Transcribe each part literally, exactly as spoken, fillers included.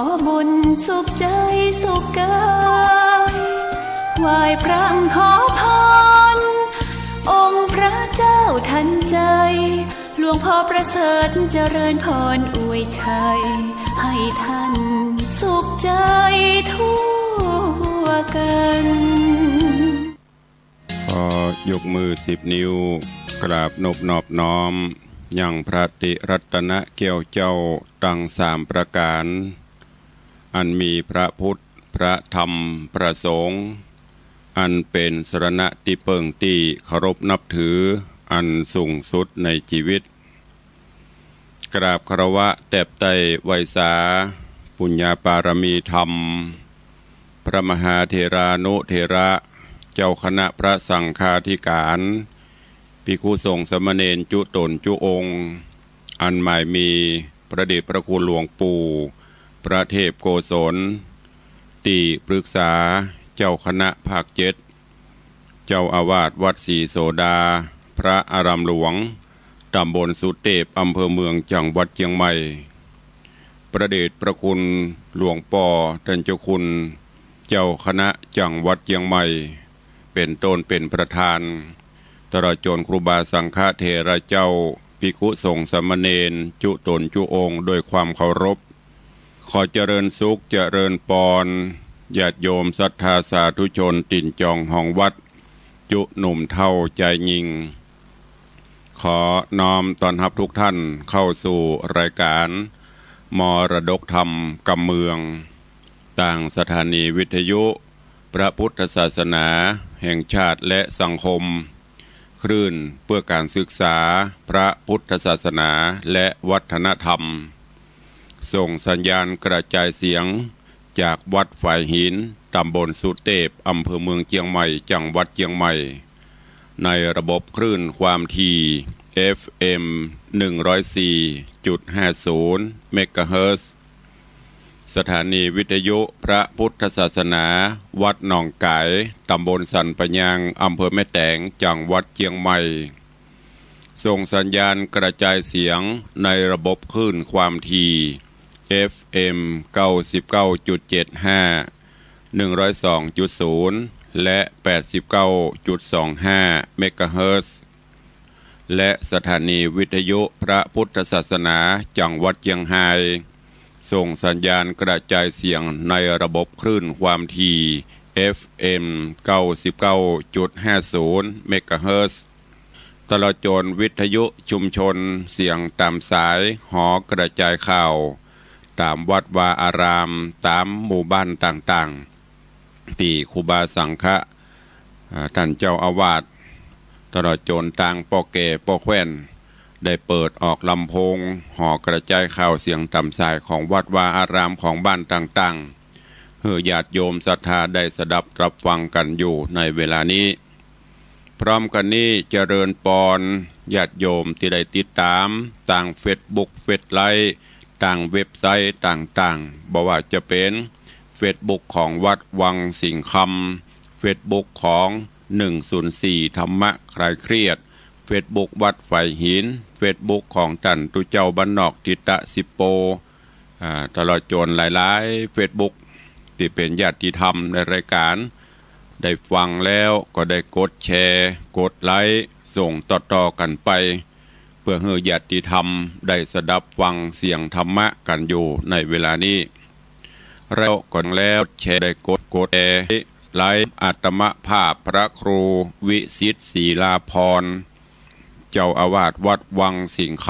ขอบุญสุขใจ๋สุขกาย ไหว้พระขอพร องค์พระเจ้าทันใจ๋ หลวงพ่อประเสริฐเจริญพรอวยชัย ให้ท่านสุขใจ๋ทั่วกัน ขอยกมือสิบนิ้ว กราบนบนอบน้อม ยังพระติรัตนะแก้วเจ้าตังสามประก๋าน อันมีพระพุทธ พระธรรม พระสงฆ์ อันเป๋นสรณะตี้เปิ้งตี้เคารพนับถือ อันสูงสุดในจีวิต กราบคารวะแตบไต้ไหว้สา ปุญญาปารมีธรรม พระมหาเถรานุเถระ เจ้าคณะพระสังฆาธิก๋าน ภิกขุสงฆ์สามเณรจุ๊ต๋นจุ๊องค์ อันหมายมีพระเดชพระคุณหลวงปู่ พระเทพโกศล ตี้ปรึกษาเจ้าคณะภาคเจ็ด เจ้าอาวาสวัดศรีโสดา พระอารามหลวง ต๋ำบลสุเตพ อำเภอเมือง จังหวัดเจียงใหม่ พระเดชพระคุณหลวงป้อต้านเจ้าคุณ เจ้าคณะจังหวัดเจียงใหม่ เป๋นต้นเป๋นประธาน ตลอดจ๋นครูบาสังฆเถระเจ้า ภิกขุสงฆ์สามเณรจุ๊ต๋นจุ๊องค์ โดยความเคารพ ขอเจริญสุขเจริญปอน ญาติโยมศรัทธาสาธุชนตี๋นจองห้องวัด จุ๊หนุ่มเฒ่าจายญิง ขอน้อมต้อนฮับทุกท่านเข้าสู่รายการมรดกธรรมกำเมือง ตางสถานีวิทยุพระพุทธศาสนาแห่งชาติและสังคม คลื่นเพื่อการศึกษาพระพุทธศาสนาและวัฒนธรรม ส่งสัญญาณกระจายเสียงจากวัดฝายหิน ต๋ำบลสุเตพ อำเภอเมืองเจียงใหม่ จังหวัดเจียงใหม่ ในระบบคลื่นความถี่ เอฟเอ็ม หนึ่งร้อยสี่จุดห้าศูนย์ เมกะเฮิรตซ์ สถานีวิทยุพระพุทธศาสนา วัดหนองก๋าย ต๋ำบลสันป่ายาง อำเภอแม่แตง จังหวัดเจียงใหม่ ส่งสัญญาณกระจายเสียงในระบบคลื่นความถี่ เอฟเอ็ม เก้าสิบเก้าจุดเจ็ดห้า หนึ่งร้อยสองจุดศูนย์ และ แปดสิบเก้าจุดสองห้า เมกะเฮิรตซ์ และสถานีวิทยุพระพุทธศาสนาจังหวัดเจียงฮาย ส่งสัญญาณกระจายเสียงในระบบคลื่นความถี่ เอฟเอ็ม เก้าสิบเก้าจุดห้าศูนย์ เมกะเฮิรตซ์ ตลอดจ๋นวิทยุชุมชนเสียงต๋ามสายหอกระจายข่าว ต๋ามวัดวาอาราม ต๋ามหมู่บ้านต่างๆ ตี้ครูบาสังฆะ อ่า ต้านเจ้าอาวาส ตลอดจ๋นตางป้อแก่ป้อแคว่น ได้เปิดออกลำโพงหอกระจายข่าวเสียงต๋ามสายของวัดวาอารามของบ้านต่างๆ หื้อญาติโยมศรัทธาได้สดับรับฟังกั๋นอยู่ในเวลานี้ พร้อมกั๋นนี้เจริญปอนญาติโยมตี้ได้ติดต๋ามตางเฟซบุ๊ก เฟซไลฟ์ ตางเว็บไซต์ต่างๆ บ่ว่าจะเป๋นเฟซบุ๊กของวัดวังสิงห์คำ เฟซบุ๊กของ หนึ่งศูนย์สี่ ธรรมะคลายเครียด เฟซบุ๊กวัดฝายหิน เฟซบุ๊กของต้านตุ๊เจ้าบ้านนอกทิตะสิบโป อ่า ตลอดจ๋นหลายๆ เฟซบุ๊ก ตี้เป๋นญาติธรรมในรายการ ได้ฟังแล้วก็ได้กดแชร์ กดไลก์ ส่งต่อๆ กั๋นไป เพื่อหื้อญาติธรรมได้สดับฟังเสียงธรรมะกั๋นอยู่ในเวลานี้ แล้วก็แล้วแชร์ ได้กด กดแชร์ ไลก์ อาตมาภาพพระครูวิสิทธิ์ ศิลาภรณ์ เจ้าอาวาสวัดวังสิงห์ค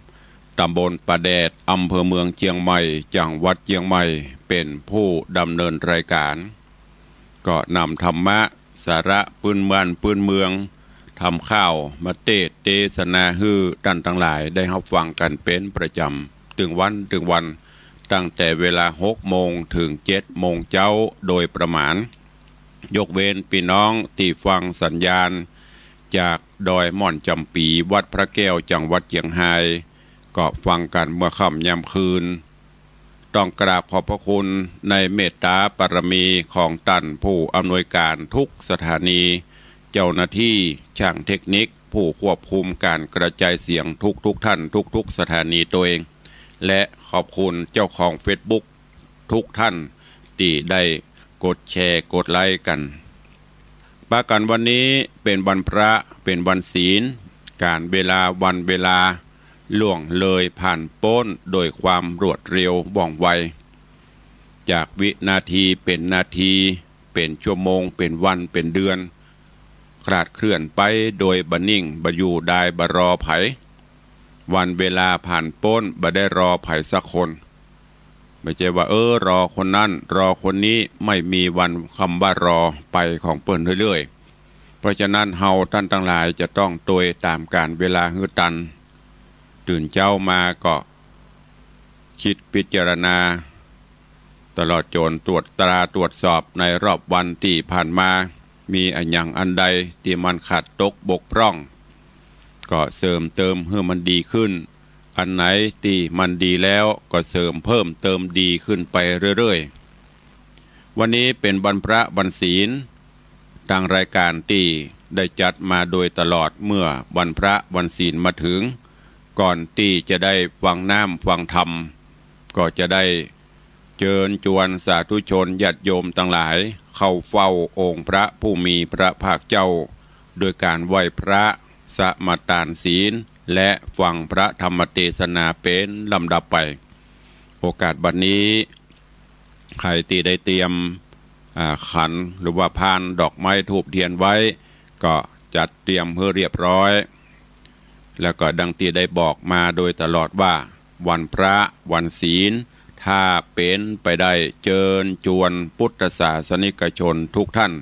ำ ต๋ำบลป่าแดด อำเภอเมืองเจียงใหม่ จังหวัดเจียงใหม่ เป๋นผู้ดำเนินรายการ ก็นำธรรมะ สาระปื๊นบ้านปื๊นเมือง ธรรมข่าวมาเตสน์เตสนาหื้อต้านตังหลายได้ฮับฟังกั๋นเป๋นประจ๋ำ ตึงวันตึงวัน ตั้งแต่เวลาหกโมงเถิงเจ็ดโมงเจ๊าโดยประมาณ ยกเว้นปี้น้องตี้ฟังสัญญาณจากดอยม่อนจ๋ำปี๋ วัดพระแก้ว จังหวัดเจียงฮาย ก็ฟังกั๋นเมื่อค่ำยามคืน ต้องกราบขอบพระคุณในเมตตาปารมีของต้านผู้อำนวยการทุกสถานี เจ้าหน้าตี้ ช่างเทคนิค ผู้ควบคุมก๋านกระจายเสียงทุกๆ ท่าน ทุกๆ สถานีตวย และขอบคุณเจ้าของเฟซบุ๊ก ทุกท่านตี้ได้กดแชร์กดไลก์กั๋น ปากั๋นวันนี้เป๋นวันพระ เป๋นวันศีล ก๋านเวลาวันเวลาล่วงเลยผ่านป๊นโดยความรวดเร็วว่องไว จากวินาทีเป๋นนาที เป๋นชั่วโมง เป๋นวัน เป๋นเดือน คลาดเคลื่อนไปโดยบ่นิ่ง บ่อยู่ดาย บ่รอใผ วันเวลาผ่านป๊น บ่ได้รอใผสักคน บ่ใจ้ว่า เออ รอคนนั้น รอคนนี้ ไม่มีวันคำว่ารอไปของเปิ้นเรื่อยๆ เพราะฉะนั้นเฮาต้านตังหลายจะต้องตวยต๋ามก๋าลเวลาหื้อตัน ตื่นเจ๊ามาก็กึ๊ดพิจารณา ตลอดจ๋นตรวจตราตรวจสอบในรอบวันตี้ผ่านมา มีอะหยังอันใดตี้มันขาดตกบกพร่อง ก็เสริมเติมหื้อมันดีขึ้น อันไหนตี้มันดีแล้วก็เสริมเพิ่มเติมดีขึ้นไปเรื่อยๆ วันนี้เป๋นวันพระวันศีล ตางรายก๋านตี้ได้จัดมาโดยตลอดเมื่อวันพระวันศีลมาเถิง ก่อนตี้จะได้ฟังน้ำฟังธรรม ก็จะได้เจิญจวนสาธุชนญาติโยมตังหลายเข้าเฝ้าองค์พระผู้มีพระภาคเจ้า โดยก๋านไหว้พระ สมาตานศีล และฟังพระธรรมเตสนาเป๋นลำดับไป โอกาสบัดนี้ ใผตี้ได้เตรียม อ่า ขันหรือว่าพานดอกไม้ธูปเตียนไว้ ก็จัดเตรียมหื้อเรียบร้อย แล้วก็ดังตี้ได้บอกมาโดยตลอดว่า วันพระวันศีล ถ้าเป๋นไปได้เจิญจวนพุทธศาสนิกชนทุกท่าน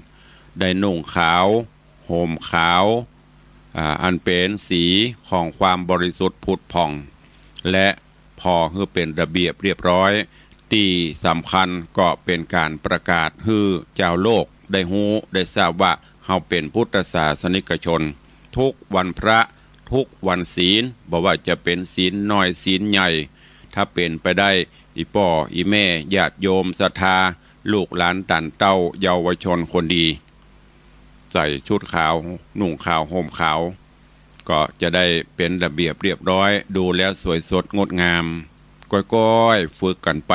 ได้นุ่งขาว ห่มขาว อ่า อันเป๋นสีของความบริสุทธิ์ผุดผ่อง และผ่อหื้อเป๋นระเบียบเรียบร้อย ตี้สำคัญก็เป๋นก๋านประกาศหื้อจาวโลกได้ฮู้ได้ทราบว่าเฮาเป๋นพุทธศาสนิกชน ทุกวันพระ ทุกวันศีล บ่ว่าจะเป๋นศีลน้อยศีลใหญ่ ถ้าเป๋นไปได้ อี่ป้ออี่แม่ญาติโยมศรัทธา ลูกหลานต้านเต้าเยาวชนคนดี ใส่ชุดขาว นุ่งขาว ห่มขาว ก็จะได้เป๋นระเบียบเรียบร้อย ดูแล้วสวยสดงดงาม ก้อยๆ ฝึกกั๋นไป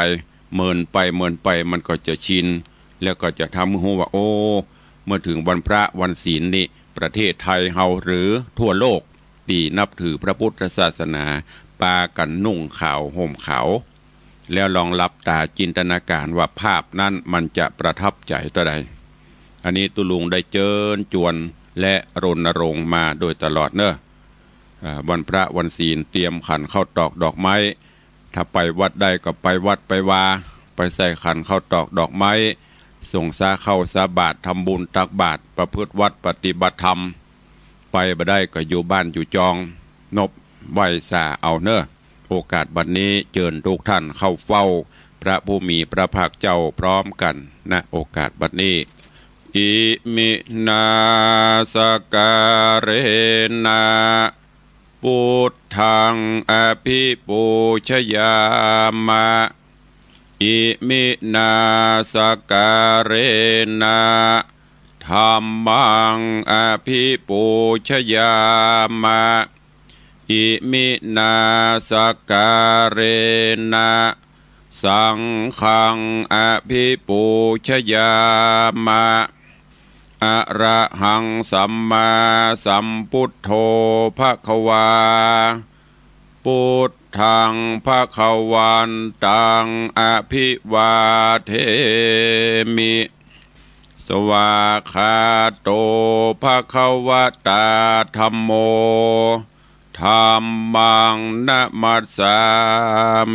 เมินไปเมินไปมันก็จะชิน แล้วก็จะทำหื้อฮู้ว่า โอ้ เมื่อเถิงวันพระวันศีลนี่ ประเทศไทยเฮาหรือทั่วโลกตี้นับถือพระพุทธศาสนา ปากั๋นนุ่งขาว ห่มขาว แล้วลองหลับต๋าจินตนาก๋านว่าภาพนั้นมันจะประทับใจ๋เต้าใด อันนี้ตุ๊ลุงได้เจิญจวนและรณรงค์มาโดยตลอดเนาะ อ่า วันพระวันศีลเตรียมขันข้าวตอกดอกไม้ ถ้าไปวัดได้ก็ไปวัดไปวา ไปใส่ขันข้าวตอกดอกไม้ สงฆ์สาข้าวสาบาตร ทำบุญตักบาตร ประพฤติวัตรปฏิบัติธรรม ไปบ่ได้ก็อยู่บ้านอยู่จอง นบไหว้สาเอาเนาะ โอกาสบัดนี้เจิญทุกท่านเข้าเฝ้าพระผู้มีพระภาคเจ้าพร้อมกั๋น ณ โอกาสบัดนี้ อิมินาสการะนะ พุทธังอภิปูชยามะ อิมินาสการะนะ ธัมมังอภิปูชยามะ อิมินาสการะนะ สังฆังอภิปูชยามะ อะระหังสัมมาสัมพุทโธภะคะวา พุทธังภะคะวันตังอภิวาเทมิ สวากขาโตภะคะวะตาธัมโม ธัมมังนะมัสสา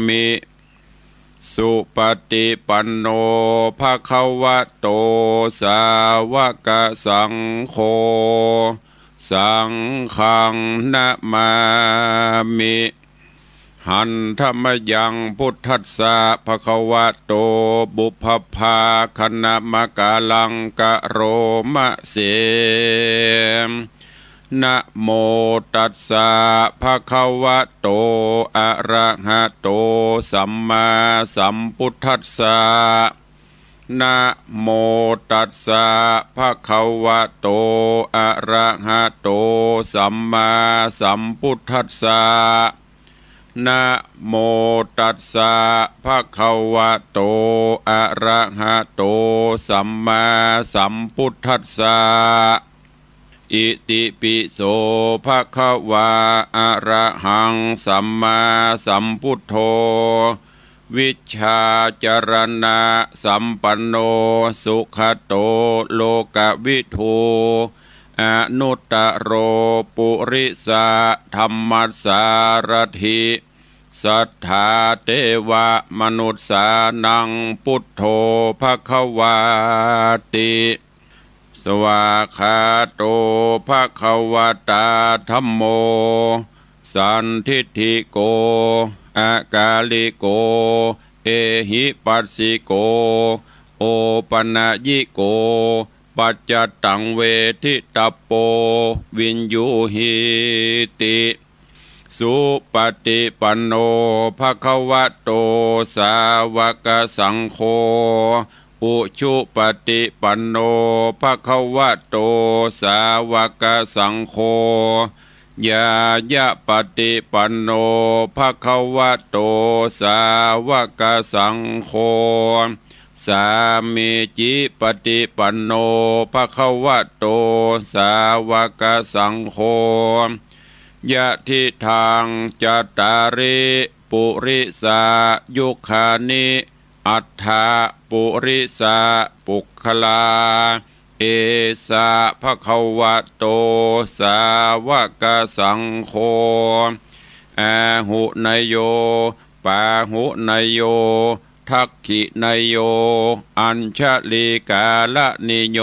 มิ สุปฏิปันโนภะคะวะโต สาวกสังโฆ สังฆังนะมามิ หันธะมะยังพุทธัสสะภะคะวะโต ปุพพะภาคะนะมะกะลังกะโรมะเส นะโมตัสสะภะคะวะโต อะระหะโต สัมมาสัมพุทธัสสะ นะโมตัสสะภะคะวะโต อะระหะโต สัมมาสัมพุทธัสสะ นะโมตัสสะ ภะคะวะโต อะระหะโต สัมมาสัมพุทธัสสะ อิติปิโส ภะคะวา อะระหัง สัมมาสัมพุทโธ วิชชาจารณะสัมปันโน สุขะโต โลกะวิทู อนุตตะโร ปุริสะธัมมัสสารถิ สัทธาเตวะมนุสสานัง พุทโธ ภะคะวาติ สวากขาโต ภะคะวะตา ธัมโม สันทิฏฐิโก อะกาลิโก เอหิปัสสิโก โอปะนะยิโก ปัจจตตัง เวทิตะปโป วิญญูหีติ สุปะติปันโน ภะคะวะโต สาวะกะสังโฆ อุชุปะติปันโน ภะคะวะโต สาวะกะสังโฆ ญาญะปะติปันโน ภะคะวะโต สาวะกะสังโฆ สามีจิปะติปันโน ภะคะวะโต สาวะกะสังโฆ ยะทิทัง จัตตาริ ปุริสายุคานิ อัฏฐะ ปุริสะปุคคลา เอสะ ภะคะวะโต สาวะกะสังโฆ อาหุเนยโย ปาหุเนยโย ทักขิเนยโย อัญชลีกาละนิโย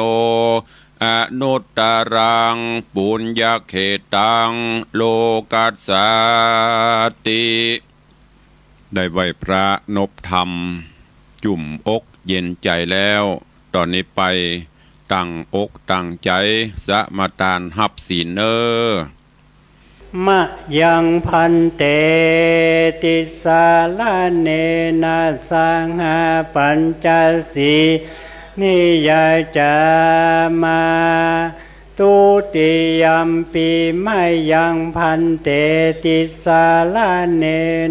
อนุตตะรัง ปุญญะเขตัง โลกัสสาติ ได้ไหว้พระนบธรรม จุ่มอกเย็นใจ๋แล้ว ต่อนี้ไปตั้งอกตั้งใจ๋สมาตานฮับศีลเน้อ มะยัง ภันเต ติสสะระเณนะ สะหะ ปัญจสีลานิ ยาจามา ทุติยัมปิ มะยัง ภันเต ติสสะระเณ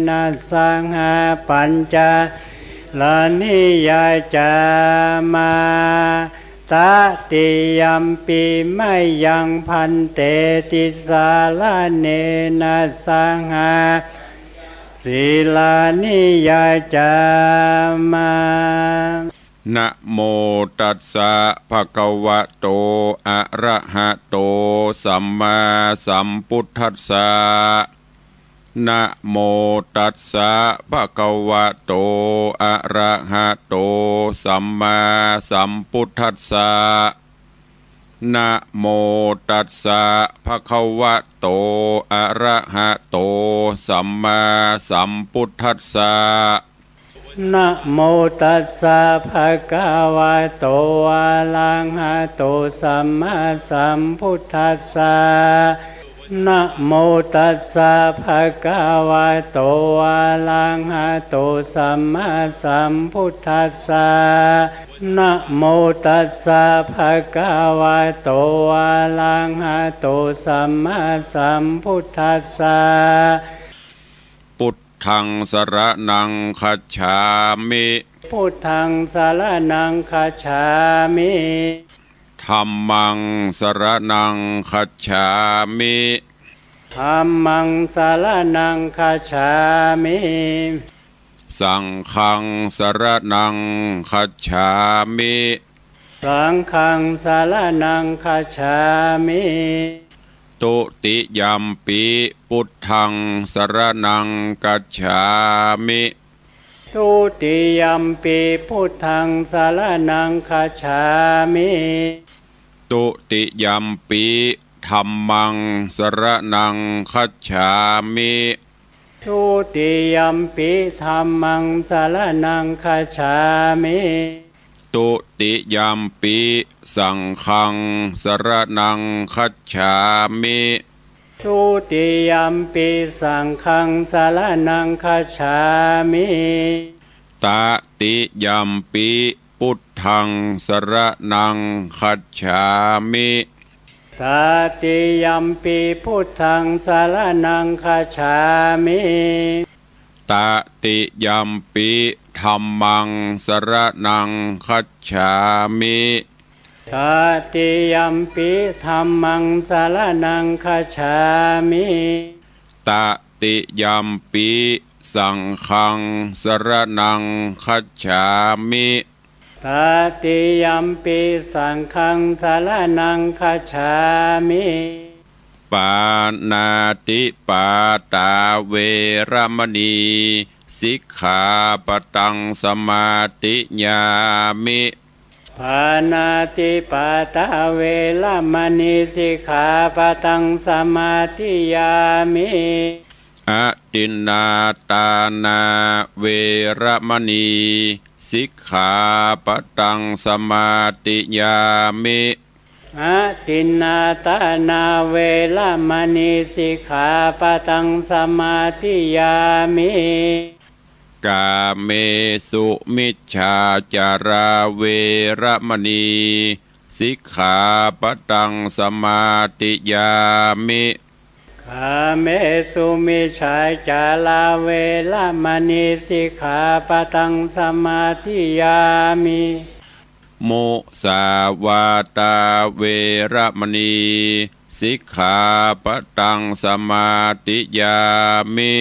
นะ สะหะ ปัญจสีลานิ ยาจามา ตติยัมปิ มะยัง ภันเต ติสสะระเณนะ สะหะ ปัญจสีลานิ ยาจามา นะโมตัสสะ ภะคะวะโต อะระหะโต สัมมาสัมพุทธัสสะ นะโมตัสสะ ภะคะวะโต อะระหะโต สัมมาสัมพุทธัสสะ นะโมตัสสะ ภะคะวะโต อะระหะโต สัมมาสัมพุทธัสสะ นะโมตัสสะ ภะคะวะโต อะระหะโต สัมมาสัมพุทธัสสะ นะโมตัสสะ ภะคะวะโต อะระหะโต สัมมาสัมพุทธัสสะ นะโมตัสสะ ภะคะวะโต อะระหะโต สัมมาสัมพุทธัสสะ พุทธัง สะระณัง คัจฉามิ พุทธัง สะระณัง คัจฉามิ ธัมมัง สะระณัง คัจฉามิ ธัมมัง สะระณัง คัจฉามิ สังฆัง สะระณัง คัจฉามิ สังฆัง สะระณัง คัจฉามิ ทุติยัมปิ พุทธัง สะระณัง คัจฉามิ ทุติยัมปิ พุทธัง สะระณัง คัจฉามิ ทุติยัมปิ ธัมมัง สะระณัง คัจฉามิ ทุติยัมปิ ธัมมัง สะระณัง คัจฉามิ ทุติยัมปิ สังฆัง สะระณัง คัจฉามิ ทุติยัมปิ สังฆัง สะระณัง คัจฉามิ ตติยัมปิ พุทธัง สะระณัง คัจฉามิ ตติยัมปิ พุทธัง สะระณัง คัจฉามิ ตติยัมปิ ธัมมัง สรณัง คัจฉามิ ตติยัมปิ ธัมมัง สรณัง คัจฉามิ ตติยัมปิ สังฆัง สรณัง คัจฉามิ ตติยัมปิ สังฆัง สรณัง คัจฉามิ ปาณาติปาตา เวระมะณี สิกขาปะตัง สมาธิยามิ ปาณาติปาตา เวระมะณี สิกขาปะตัง สมาธิยามิ อทินนาทานา เวระมะณี สิกขาปะตัง สมาธิยามิ อทินนาทานา เวระมะณี สิกขาปะตัง สมาธิยามิ กาเมสุมิจฉาจารา เวระมะณี สิกขาปะตัง สมาธิยามิ กาเมสุมิจฉาจารา เวระมะณี สิกขาปะตัง สมาธิยามิ มุสาวาทา เวระมะณี สิกขาปะตัง สมาธิยามิ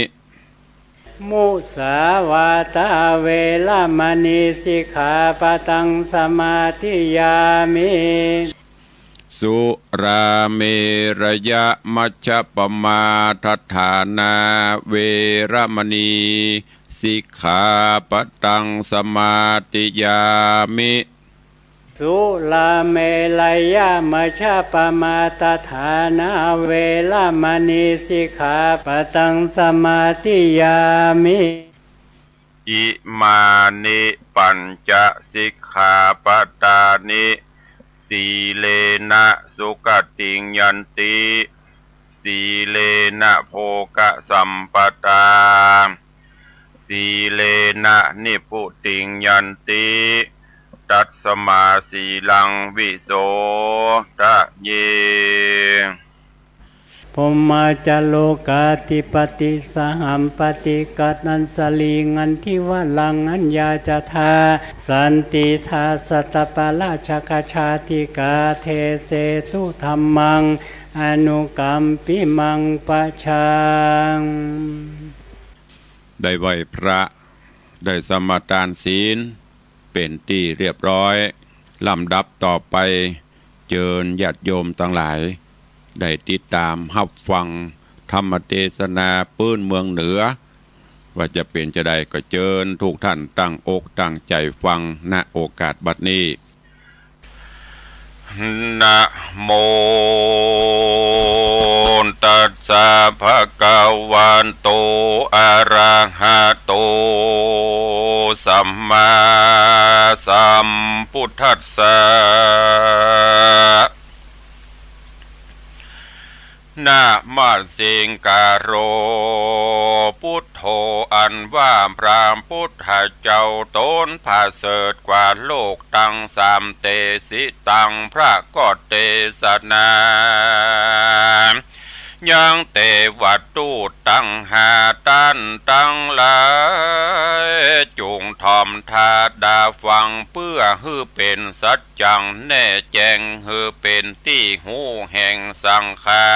มุสาวาทา เวระมะณี สิกขาปะตัง สมาธิยามิ สุราเมรยะมัชฌปมาทฐานา เวระมะณี สิกขาปะตัง สมาธิยามิ สุราเมรยะมัชฌปมาทฐานา เวระมะณี สิกขาปะตัง สมาธิยามิ อิมานิปัญจะสิกขาปะทานิ สีเลนะสุขติงยันติ สีเลนะโภคะสัมปทา สีเลนะนิพพุติงยันติ ตัสมาสีลังวิโสทะเย พรหมาจาโรกาธิปติ สหัมปติกะนัสสะลี งันทิวะรัง อัญญาจทา สันติทา สัตตปาราชกชาติกา เทเสตุธัมมัง อนุกัมปิมัง ปะชัง ได้ไหว้พระ ได้สมาทานศีล เป๋นตี้เรียบร้อย ลำดับต่อไป เจิญญาติโยมตังหลาย ได้ติดต๋ามฮับฟังธรรมเตสนาปื๊นเมืองเหนือ ว่าจะเป๋นจาใด ก็เจิญทุกท่านตั้งอกตั้งใจ๋ฟัง ณ โอกาสบัดนี้ นะโม ตัสสะ ภะคะวะโต อะระหะโต สัมมาสัมพุทธัสสะ นะมะสิงคาโร พุทโธ อันว่าพระพุทธเจ้าต๋นประเสริฐกว่าโลกตังสาม เตสิตัง พระก็เตสนา ยังเตวทูตตังห้าต้านตังหลาย จุ่งถ่อมถ้าดาฟัง เปื้อหื้อเป๋นสัจจังแน่แจ้ง หื้อเป๋นตี้ฮู้แห่งสังขา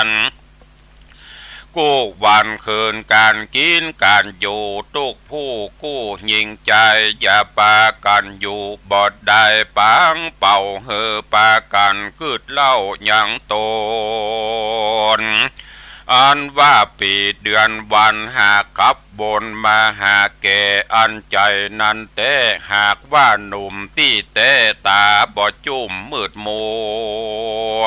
ร กู้วันคืนก๋านกิ๋นก๋านอยู่ ตุ๊กผู้กู้ญิงจาย อย่าปากั๋นอยู่บ่ได้ ป๋างเป่า หื้อปากั๋นกึ๊ดเล่ายังต๋น อันว่าปี๋เดือนวันหากลับวนมาหาแก่ อันใจ๋นั้นแต๊ หากว่าหนุ่มตี้แต๊ ต๋าบ่จุ่มมืดมัว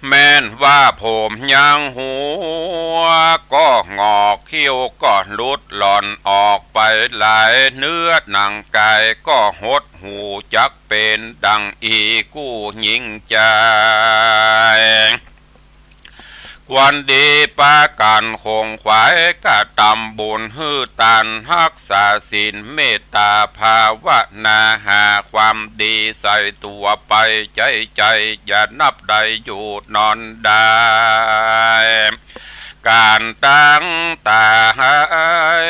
แม่นว่าผมยังหัวก็หงอก คิ้วก็หลุดหล่อนออกไปหลาย เนื้อหนังก๋ายก็หด หูจักเป๋นดั่งอี้กู้ญิงจาย ควรดีปากั๋นขงขวาย กระตำบุญหื้อตาน ฮักษาศีล เมตต๋า ภาวนา หาความดีใส่ตั๋วไป ใจ๊ใจ๋อย่านับได้ อยู่นอนได้ ก๋านตังต๋าย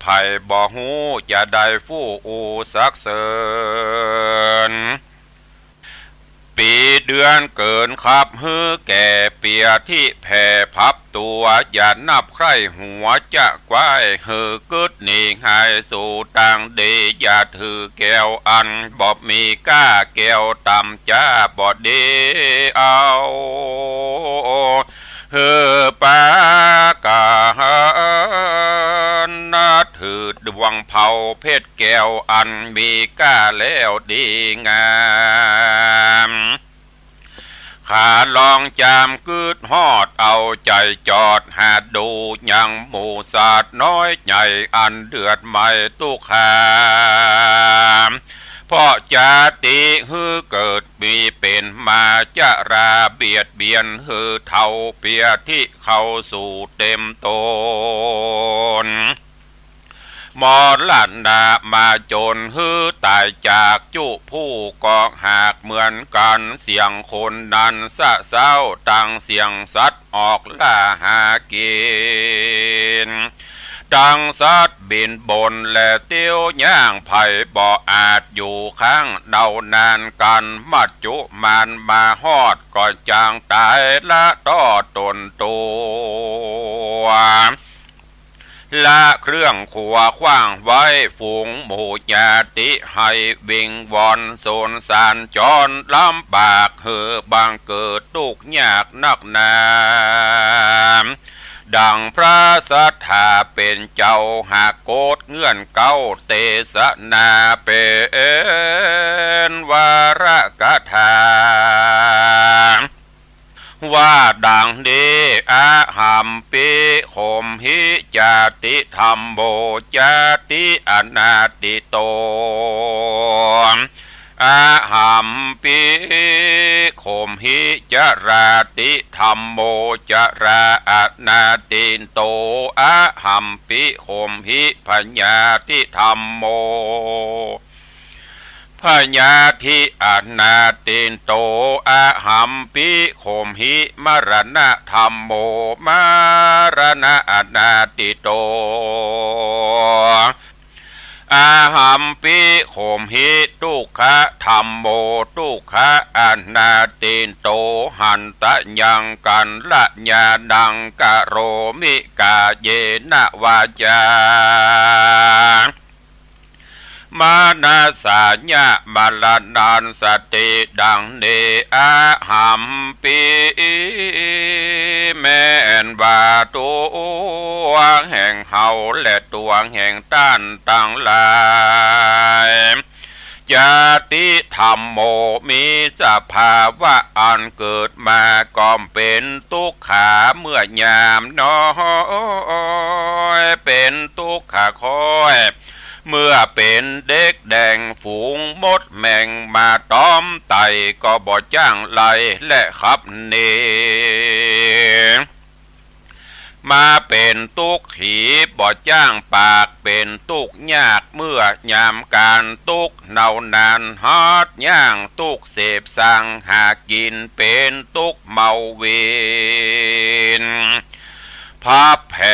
ใผบ่ฮู้จะได้ฟู่อู้สรรเสริญ ปี๋เดือนเกิ๋นขับหื้อแก่เปียธิแผ่พับตั๋ว อย่านับใคร่หัวจะใก้หื้อกึ๊ดหนีหายสู่ตางดี อย่าถือแก้วอันบ่มีก้า แก้วต่ำจ้าบ่ดีเอา หื้อปากั๋นนับถือดวงเผาเพชรแก้วอันมีก้าแล้วดีงาม ข้าลองจำกึ๊ดฮอดเอาใจ๋จอดหาดู ยังหมู่สัตว์น้อยใหญ่อันเดือดไหม้ตุ๊กขา เพราะจาติหื้อเกิดมีเป๋นมา จราเบียดเบียนหื้อเฒ่าเปียธิเข้าสู่เต็มต๋น มรณะมาจ๋นหื้อต๋ายจากจุผู้ก็หากเหมือนกั๋น เสี้ยงคนนั้นสะเซ้า ตังเสี้ยงสัตว์ออกล่าหากิ๋น ตังสัตว์บินบนและเตี้ยวย่าง ใผบ่อาจอยู่ข้างเดานานกั๋น มัจจุมานมาฮอดก็จางต๋ายละต้อต๋นตั๋ว ละเครื่องขัวขว้างไว้ ฝูงหมู่ญาติให้วิงวอนสงสาร จรลำบากหื้อบังเกิดตุ๊กข์ยากนักหนา ดังพระสัตถาเป๋นเจ้าหากโกษเงื่อนเก๊า เตสนาเป๋นวรกถา ว่าดังนี้ อหัมปิ โขมหิ จาติธัมโม จาติอนาติโต อหัมปิ โขมหิ จราติธัมโม จราอนาติโต อหัมปิ โขมหิ พยาธิธัมโม พยาธิอนาติโต อหัมปิ โขมหิ มรณะธัมโม มรณะอนาติโต อหัมปิ โขมหิ ทุกขะธัมโม ทุกขะอนาติโต หันตะยังกัลละญาณัง กะโรมิ กาเยนะ วาจา มนัสสา ยะ มรณัสสติ ดังนี้ อหัมปิ แม่นว่าตั๋วแห่งเฮาและตั๋วแห่งต้านตังหลาย จาติธัมโม มีสภาวะอันเกิดมาก็เป๋นตุ๊กขาเมื่อยามน้อย เป๋นตุ๊กขาค่อย เมื่อเป๋นเด็กแดงฝูงมดแมงมาตอมไต่ก็บ่จ้างไล่และขับหนี มาเป๋นตุ๊กขีบ่จ้างปาก เป๋นตุ๊กยากเมื่อยามก๋านตุ๊ก เนาหนานฮัดย่างตุ๊กเสพสังหากิ๋น เป๋นตุ๊กเมาเวร พับแผล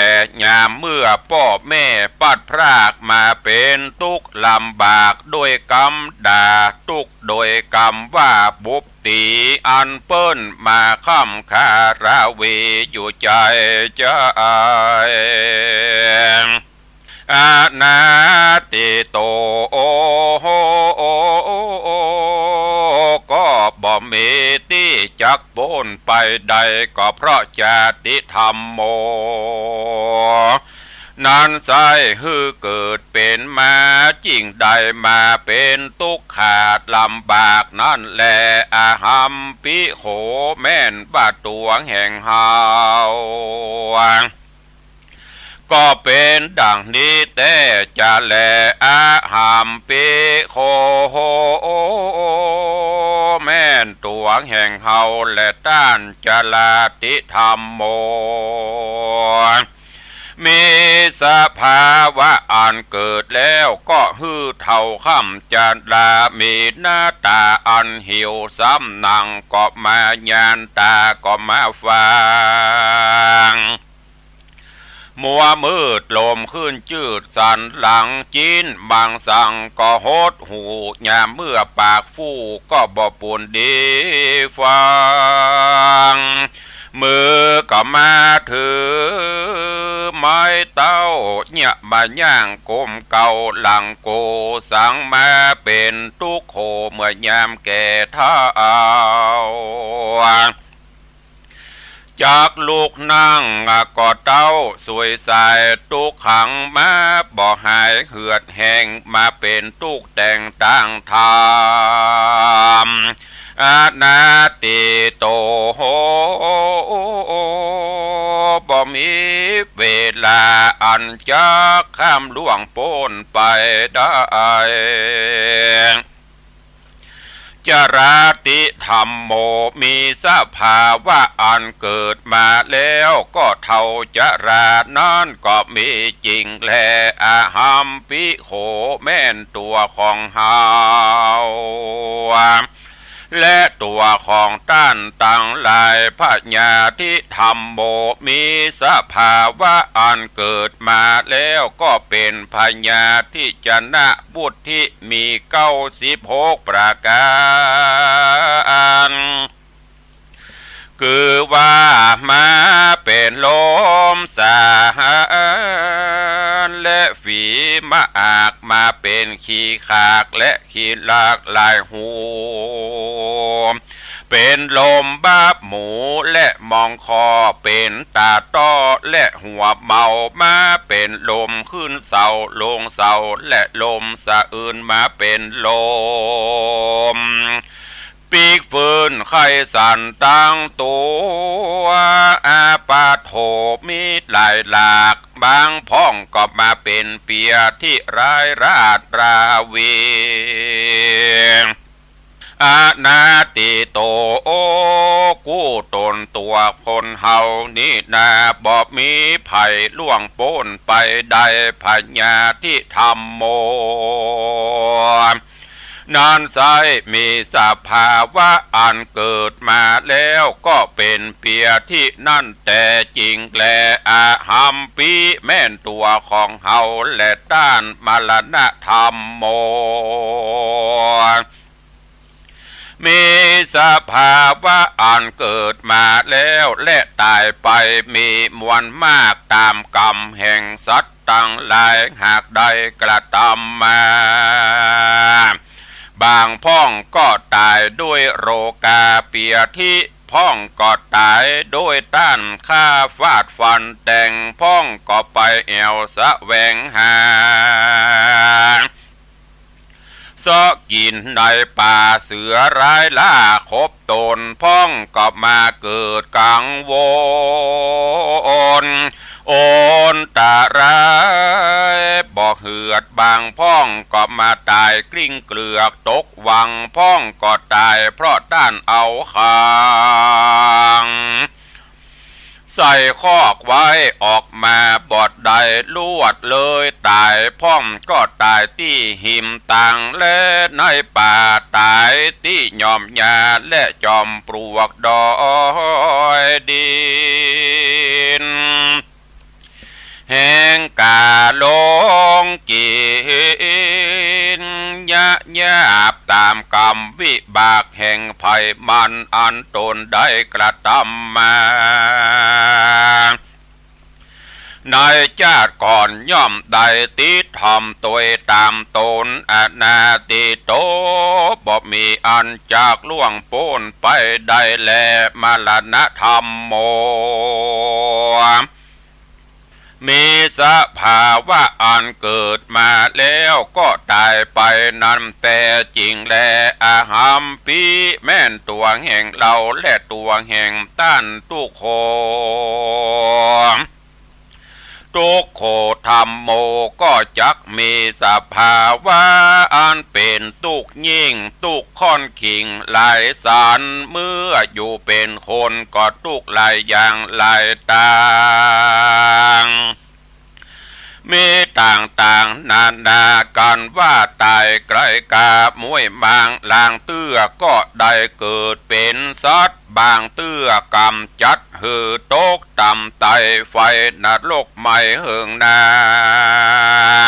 ยามเมื่อป้อแม่ปัดพรากมา เป๋นตุ๊กลำบากด้วยกำด่า ตุ๊กโดยกำว่าบุบตี๋ อันเปิ้นมาค้ำคาราวีอยู่ใจ๋ใจ๋ อนาติโต ก็บ่มีตี้จักป๊นไปได้ ก็เพราะจาติธัมโม นั้นใช้หื้อเกิดเป๋นมา จึ่งได้มาเป๋นตุ๊กขาลำบากนั้นแล อหัมปิโข แม่นว่าตั๋วแห่งเฮา ก็เป๋นดังนี้แต๊จะแล อหัมปิโข แม่นตั๋วแห่งเฮาและต้าน จาติธัมโม มีสภาวะอันเกิดแล้วก็หื้อเฒ่าค้ำจรา มีหน้าต๋าอันหิวซ้ำหนังก็มา ญานต๋าก็มาฟัง มัวมืดลมขึ้นจืดสันหลัง จิ๊นบางสังก็หดหู่ ยามเมื่อปากฟู่ก็บ่ปูนดีฟัง มือก็มาถือไม้เต๊า เยียะบ่าย่างก้มเก้าหลังโก สังมาเป๋นตุ๊กข์โขเมื่อยามแก่เฒ่า จักลุกนั่งก็เต๊าสุยสาย ตุ๊กขังมาบ่หายเหือดแห้ง มาเป๋นตุ๊กข์แต่งต่างธรรม อนาติโต บ่มีเวลาอันจักข้ามล่วงป๊นไปได้ จราติธัมโม มีสภาวะอันเกิดมาแล้วก็เฒ่าจรานั้นก็มีจริงแล อหัมปิโข แม่นตั๋วของเฮา และตั๋วของต้านตังหลาย พยาธิธัมโม มีสภาวะอันเกิดมาแล้วก็เป๋นพยาธิจนะ วุฒิมีเก้าสิบหกประก๋าน คือว่ามาเป๋นลมสาหาร และฝีมะอาก มาเป๋นขี้ขากและขี้ลากหลายหู เป๋นลมบาบหมูและมองคอ เป๋นต๋าต้อและหัวเมา มาเป๋นลมขึ้นเสาลงเสา และลมสะอื่น มาเป๋นลมปีกฟื้นไข้สั่นตังตั๋ว อาปาโถ มีหลายหลาก บางพ่องก็มาเป๋นเปียที่ร้ายราดราวี อนาติโต กู้ต๋นตั๋วคนเฮานี้นา บ่มีภัยล่วงป๊นไปได้ พยาธิธัมโม นั้นไซร้มีสภาวะอันเกิดมาแล้วก็เป๋นเปียที่นั้นแต๊จริงแล อหัมปิ แม่นตั๋วของเฮาและต้าน มรณะธัมโม มีสภาวะอันเกิดมาแล้วและต๋ายไปมีมวลมากต๋ามกรรมแห่งสัตว์ตังหลายหากได้กระทำมา บางพ่องก็ต๋ายด้วยโรคาเปียธิ พ่องก็ต๋ายด้วยต้านฆ่าฟาดฟันแตง พ่องก็ไปแอ่วแสวงหา เซาะกิ๋นในป่าเสือร้ายล่าขบต๋น พ่องก็มาเกิดกังวล อันตรายบ่เหือด บางพ่องก็มาต๋ายกลิ้งเกลือกตกวัง พ่องก็ต๋ายเพราะต้านเอาขัง ใส่คอกไว้ออกมาบ่ได้ ลวดเลยต๋าย พ่องก็ต๋ายตี้หิมตาง และในป่าต๋ายตี้หย่อมหญ้า และจอมปลวกดอยดิน แห่งก๋าลงกิ๋นยะหยาบต๋ามกรรมวิบากแห่งภัยมันอันต๋นได้กระทำมา ในจาติก่อนย่อมได้ติดต๋ามตวยต๋ามต๋น อนาติโต บ่มีอันจักล่วงป๊นไปได้แล มรณะธัมโม มีสภาวะอันเกิดมาแล้วก็ต๋ายไปนั้นแต๊จริงแล อหัมปิ แม่นตั๋วแห่งเฮาและตั๋วแห่งต้านทุกคน ทุกโขธัมโม ก็จักมีสภาวะอันเป๋นตุ๊กข์ยิ่ง ตุ๊กข์ค่อนขิงหลายสัน เมื่ออยู่เป๋นคนก็ตุ๊กข์หลายอย่างหลายตาง มีต่างๆ นานากั๋นว่า ต๋ายใก้กาม้วยมาง ลางเตื้อก็ได้เกิดเป๋นสัตว์ บางเตื้อกำจัดหื้อตกต่ำใต้ไฟนรกไหม้เหิงนา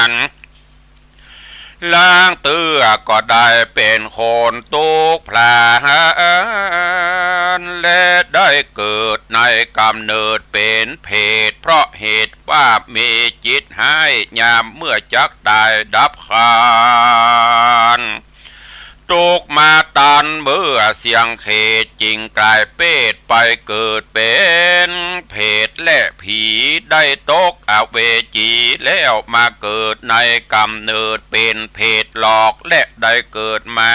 น ลางเตื้อก็ได้เป๋นคนตุ๊กข์พลาน และได้เกิดในก๋ำเนิดเป๋นเปรต เพราะเหตุว่ามีจิตฮ้าย ยามเมื่อจักต๋ายดับขัน ตุ๊กข์มาตันเมื่อเสี้ยงเขต จึงก๋ายเปรตไปเกิดเป๋นเปรตและผี ได้ตกอเวจีแล้วมาเกิดในก๋ำเนิดเป๋นเปรตหลอก และได้เกิดมา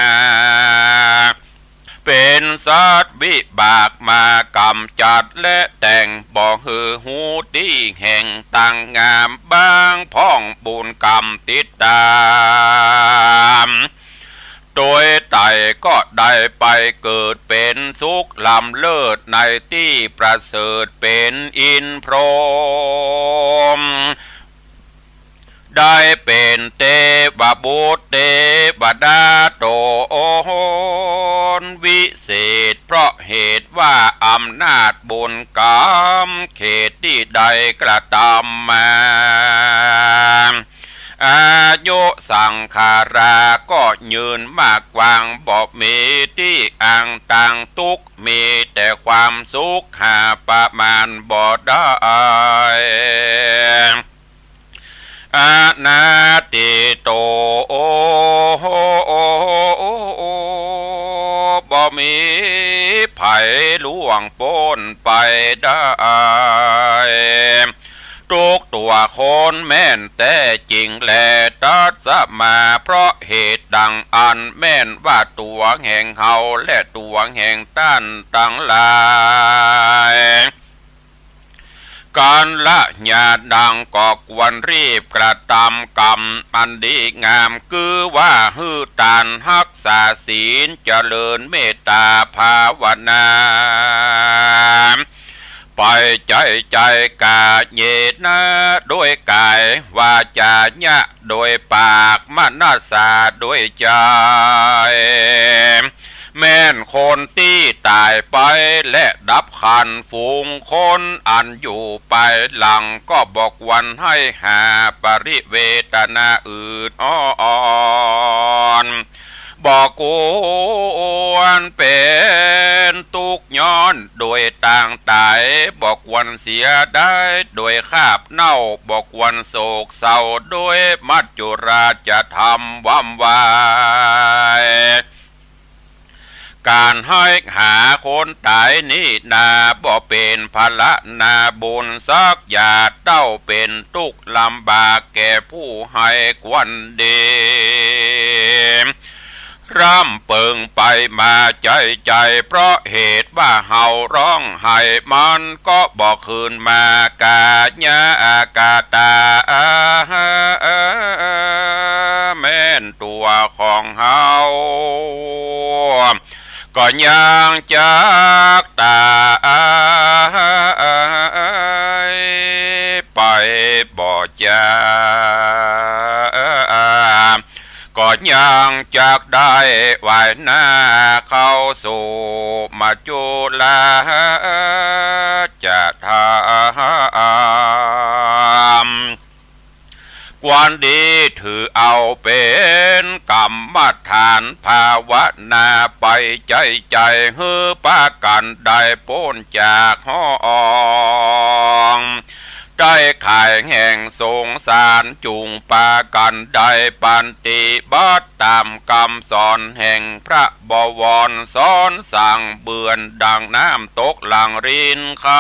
เป๋นสัตว์ วิบากมากำจัดและแต่ง บ่หื้อฮู้ตี้แห่งตั้งงาม บางพ่องบุญกำติดต๋าม โตยต๋ายก็ได้ไปเกิดเป๋นสุขล้ำเลิศในตี้ประเสริฐเป๋นอินทร์พรหม ได้เป๋นเตวบุตรเตวดาต๋นวิเศษ เพราะเหตุว่าอำนาจบุญกำเขตตี้ได้กระตำมา อายุสังขาราก็ยืนมากกว้าง บ่มีตี้อังต่างตุ๊กข์ มีแต่ความสุขหาประมาณบ่ได้ อนาทิโต บ่มีใผล่วงป๊นไปได้ ทุกตัวคนแม่นแต๊จริงแล ตัสมา เพราะเหตุดังอั้นแม่นว่าตัวแห่งเฮาและตัวแห่งต้านตังหลาย กัลยาณัง ก็ควรรีบกระตำกำอันดีงาม คือว่าหื้อตานฮักษาศีล เจริญเมตต๋าภาวนา ไปใจ๋ใจ๋ กาเยนะ โดยก๋าย วาจานะ โดยปาก มนัสสา โดยใจ๋ แม่นคนตี้ต๋ายไปและดับขัน ฝูงคนอันอยู่ไปหลังก็บ่ควรให้หาปริเวทนาอืดอ้อน บ่ควรเป๋นตุ๊กข์ย้อนโดยตางต๋าย บ่ควรเสียดายโดยคาบเน่า บ่ควรโศกเศร้าโดยมัจจุราชธรรมวำวาย ก๋านให้หาคนต๋ายนี้นา บ่เป๋นผละนาบุญสักหยาดเต้า เป๋นตุ๊กข์ลำบากแก่ผู้ให้ควรดี ร่ำเปิงไปมาใจ๋ใจ๋ เพราะเหตุว่าเฮาฮ้องไห้ มันก็บ่คืนมา กายะกตา แม่นตัวของเฮา ก็ยังจักต๋ายไปบ่จา ก็ยังจักได้วายหน้าเข้าสู่มัจจุราชธรรม ควรดีถือเอาเป๋นกรรมฐานภาวนาไปใจ๋ใจ๋ หื้อปากั๋นได้ป๊นจากห้อง ได้ขายแห่งสงสาร จุ่งปากั๋นได้ปฏิบัติต๋ามกำสอนแห่งพระบวร สอนสั่งเบือนดังน้ำตกหลั่งรินคำ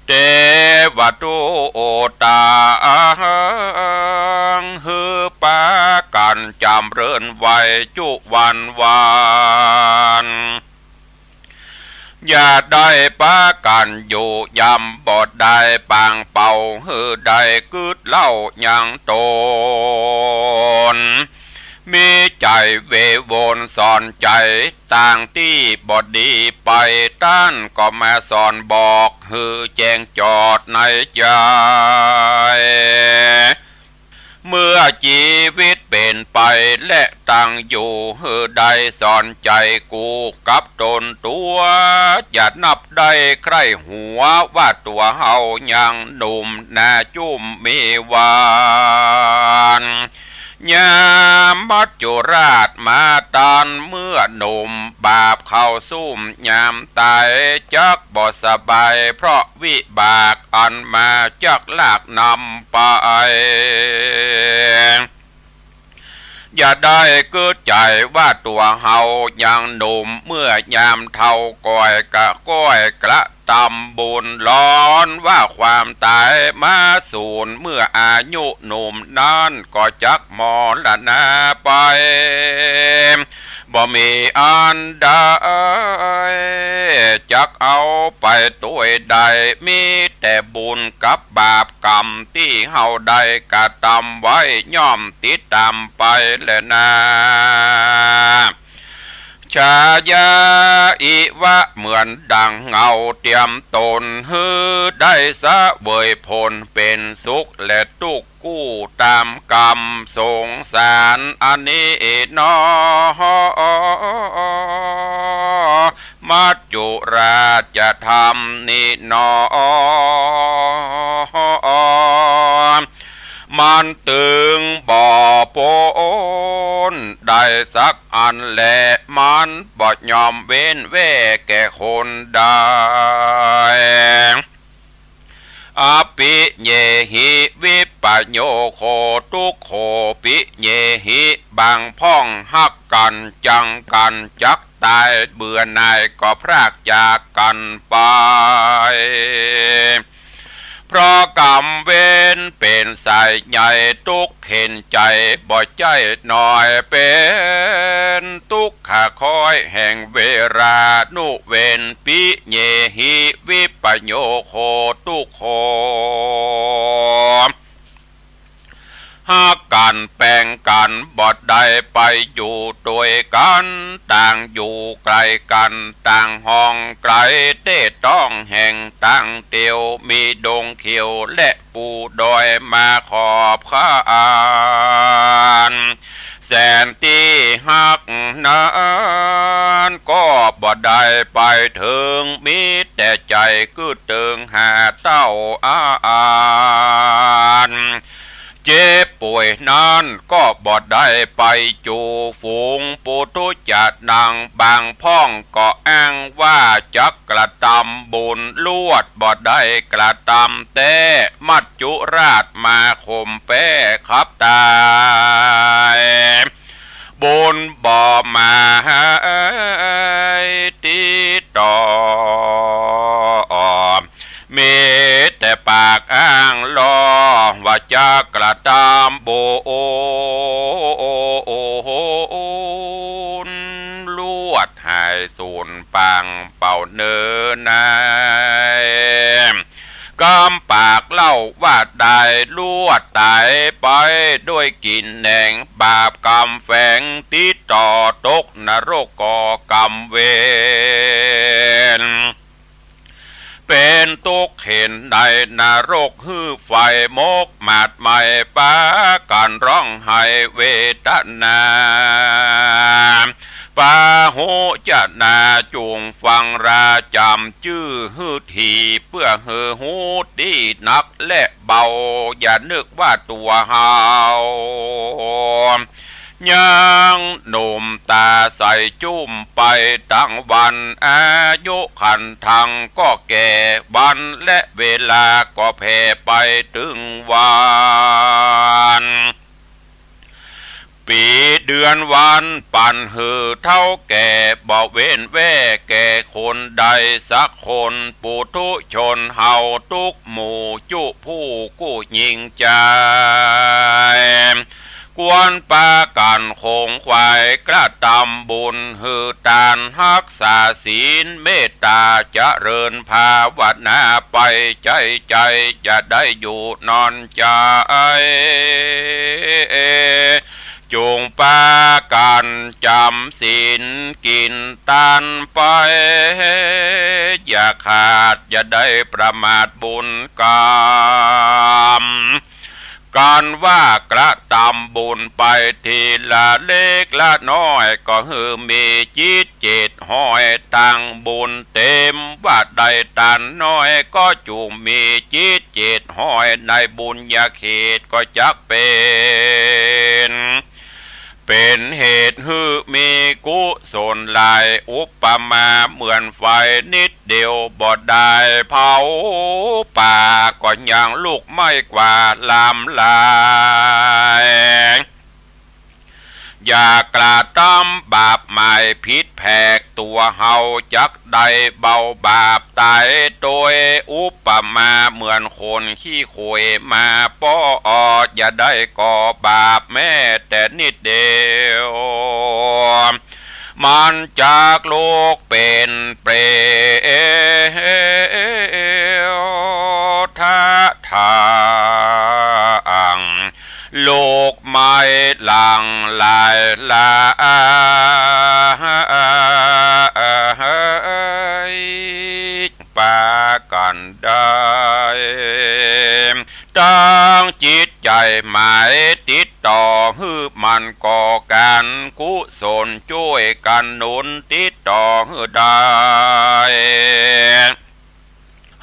เตวะทูตาหัง หื้อปากั๋นจ๋ำเริญไหวจุวันวัน อย่าได้ปากั๋นอยู่ย่ำบ่ได้ปางเป่า หื้อได้กึ๊ดเล่ายังต๋น มีใจ๋เววนสอนใจ๋ตางตี้บ่ดีไป ต้านก็มาสอนบอกหื้อแจ้งจอดในใจ๋ เมื่อจีวิตเป๋นไปและตังอยู่ หื้อได้สอนใจ๋กู้กับตนตั๋ว อย่านับได้ใคร่หัวว่าตั๋วเฮายังหนุ่มนาจุ่มมีวัน ยามมัจจุราชมาตันเมื่อหนุ่ม บาปเข้าซุ่มยามต๋าย จักบ่สบายเพราะวิบากอันมาจักลากนำไป อย่าได้กึ๊ดใจ๋ว่าตั๋วเฮายังหนุ่ม เมื่อยามเฒ่าก่อยกะก้อยกระตำบุญ ร้อนว่าความต๋ายมาสูน เมื่ออายุหนุ่มนั้นก็จักมรณาไป บ่มีอันใดจักเอาไปตวยได้ มีแต่บุญกับบาปกรรมตี้เฮาได้กระตำไว้ ย่อมติดต๋ามไปแลนา ชายาอิวะ เหมือนดังเงาเตียมต๋น หื้อได้เสวยผลเป๋นสุขและตุ๊กข์ กู้ต๋ามกรรม สงสารอันนี้หนอ มัจจุราชธรรมนี้หนอ มันตึงบ่ป๊นได้สักอันแล มันบ่ยอมเว้นแว่แก่คนใด อปิเยหิวิปโยโค ตุ๊กโข ปิเยหิ บางพ่องฮักกั๋นจังกั๋น จักต๋ายเบื่อหน่ายก็พรากจากกั๋นไป เพราะกรรมเวรเป๋นสายใหญ่ ตุ๊กเข็ญใจ๋บ่ใจ้น้อย เป๋นตุ๊กขะคอยแห่งเวรานุเวร ปิเยหิวิปโยโค ตุ๊กโข ฮักกั๋นแป๋งกั๋นบ่ได้ไปอยู่ตวยกั๋น ต่างอยู่ไก๋กั๋น ต่างห้องไก๋เต๊ต้องแห่งต่างเตียว มีดงเขียวและปูดอยมาขอบขาน แสนตี้ฮักนั้นก็บ่ได้ไปเถิง มีแต่ใจ๋กึ๊ดเติงหาเต้าอา เจ็บป่วยนั้นก็บ่ได้ไปจู๋ฝูงปุถุชะนัง บางพ่องก็อ้างว่าจักกระตำบุญ ลวดบ่ได้กระตำแต๊ มัจจุราชมาข่มแป๊ขับต๋าย บุญบ่มาหื้อติดต่อ มีแต่ปากอ้างลอว่าจักกระตำบุญ ลวดหายสูญปางเป่าเนินใน กำปากเล่าว่าได้ลวดต๋ายไปด้วยกิ๋นแหนง บาปกรรมแฝงติดต่อตกนรกก่อกรรมเวร เป๋นตุ๊กข์เข็ญในนรก หื้อไฟมกหมาดไหม้ ปากั๋นฮ้องไห้เวทนา ปาหุจนาจุ่งฟังราจ๋ำจื้อหื้อถี่ เปื้อหื้อฮู้ตี้หนักและเบา อย่านึกว่าตั๋วเฮา ยังหนุ่มต๋าใสจุ่มไปตังวัน อายุขันธังก็แก่ วันและเวลาก็แผ่ไปตึงวัน ปี๋เดือนวันปั๋นหื้อเฒ่าแก่ บ่เว้นแว่แก่คนใดสักคน ปุถุชนเฮาตุ๊กหมู่จุผู้กู้ยิ่งใจ๋ ควรปากั๋นขงขวายกระตำบุญ หื้อตานฮักษาศีล เมตต๋าเจริญภาวนาไปใจ้ใจ๋ อย่าได้อยู่นอนใจ๋ จงปากั๋นจ๋ำศีลกิ๋นตานไป อย่าขาดอย่าได้ประมาทบุญกรรม กันว่ากระตำบุญไปทีละเล็กละน้อย ก็หื้อมีจิตเจตห้อย ตังบุญเต็ม ว่าได้ตานน้อย ก็จุ่งมีจิตเจตห้อย ในบุญญาเขตก็จักเป๋น เป๋นเหตุหื้อมีกุศลหลาย อุปมาเหมือนไฟนิดเดียวบ่ได้เผาป่า ก็ยังลุกไหม้กว่าลามหลาย อย่ากระตำบาปหมายผิดแผก ตั๋วเฮาจักได้เบาบาปต๋ายโตย อุปมาเหมือนคนขี้โขยมาป้อ อย่าได้ก่อบาปแม้แต่นิดเดียว มันจักลุกเป๋นเปรต ถ้าทาง ลุกไหม้หลังหลายหลาย ปากั๋นได้ ตั้งจิตใจ๋หมายติดต่อ หื้อมันก่อก๋านกุศล จ้วยกั๋นหนุนติดต่อหื้อได้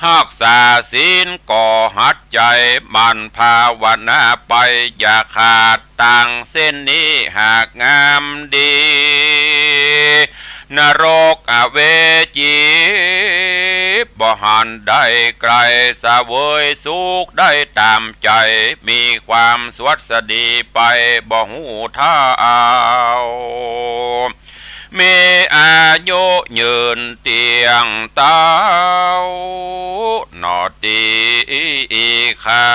ฮักษาศีลก็หัดใจ๋หมั่นภาวนาไป อย่าขาด ตางเส้นนี้หากงามดี นรกอเวจีบ่หันได้ไก๋ เสวยสุขได้ต๋ามใจ๋ มีความสวัสดีไปบ่ฮู้เท่า มีอายุยืนเตี้ยงเต๊า หนอตี้ข้า